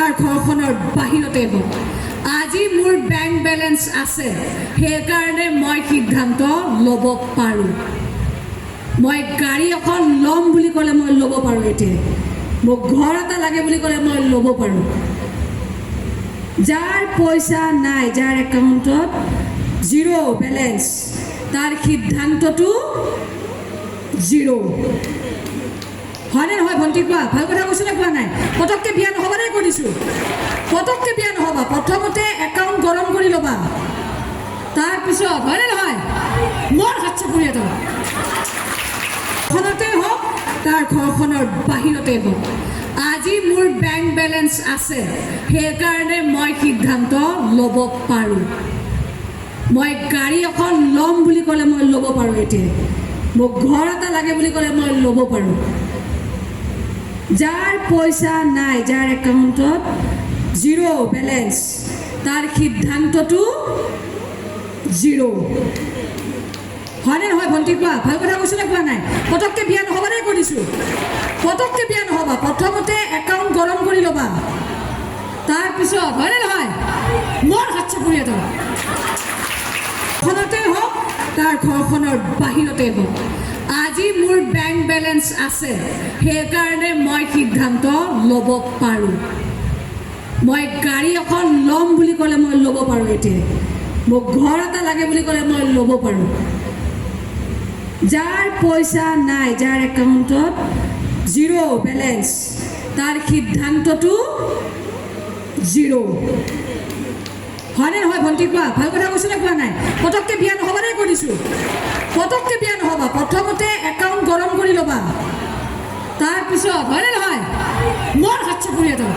তাৰ ঘৰখনৰ বাহিৰতে হওক। আজি মোৰ বেংক বেলেঞ্চ আছে, সেইকাৰণে মই সিদ্ধান্ত ল'ব পাৰোঁ। মই গাড়ী এখন ল'ম বুলি ক'লে মই ল'ব পাৰোঁ। এতিয়া মোক ঘৰ এটা লাগে বুলি ক'লে মই ল'ব পাৰোঁ। যাৰ পইচা নাই, যাৰ একাউণ্টত জিৰ' বেলেঞ্চ, তাৰ সিদ্ধান্তটো জিৰ'। হয়নে নহয় ভণ্টি, কোৱা? ভাল কথা কৈছোঁ নে কোৱা নাই? পটককৈ বিয়া নহ'বা দেই, কৈ দিছোঁ। পটককৈ বিয়া নহ'বা। প্ৰথমতে একাউণ্ট গৰম কৰি ল'বা, তাৰপিছত। হয়নে নহয়? মোৰ হাত চাপৰি এটা। ঘৰখনতে হওক, তাৰ ঘৰখনৰ বাহিৰতে হওক, আজি মোৰ বেংক বেলেঞ্চ আছে, সেইকাৰণে মই সিদ্ধান্ত ল'ব পাৰোঁ। মই গাড়ী এখন ল'ম বুলি ক'লে মই ল'ব পাৰোঁ। এতিয়া মোক ঘৰ এটা লাগে বুলি ক'লে মই ল'ব পাৰোঁ। যাৰ পইচা নাই, যাৰ একাউণ্টত জিৰ' বেলেঞ্চ, তাৰ সিদ্ধান্তটো জিৰ'। হয়নে নহয় ভণ্টি, কোৱা? ভাল কথা কৈছোঁ নে কোৱা নাই? পটককৈ বিয়া নহ'বা দেই, কৈ দিছোঁ। পটককৈ বিয়া নহ'বা। প্ৰথমতে একাউণ্ট গৰম কৰি ল'বা, তাৰপিছত। হয়নে নহয়? মোৰ হাত চাপৰি এটা। ঘৰখনতে হওক, তাৰ ঘৰখনৰ বাহিৰতে হওক, আজি মোৰ বেংক বেলেঞ্চ আছে, সেইকাৰণে মই সিদ্ধান্ত ল'ব পাৰোঁ। মই গাড়ী এখন ল'ম বুলি ক'লে মই ল'ব পাৰোঁ। এতিয়া মোক ঘৰ এটা লাগে বুলি ক'লে মই ল'ব পাৰোঁ। যাৰ পইচা নাই, যাৰ একাউণ্টত জিৰ' বেলেঞ্চ, তাৰ সিদ্ধান্তটো জিৰ'। হয়নে নহয় ভণ্টি, কোৱা? ভাল কথা কৈছোঁ নে কোৱা নাই? পটককৈ বিয়া নহ'বা দেই, কৈ দিছোঁ। পটককৈ বিয়া নহ'বা। প্ৰথমতে একাউণ্ট গৰম কৰি ল'বা, তাৰপিছত। হয়নে নহয়? মোৰ হাত চাপৰি এটা।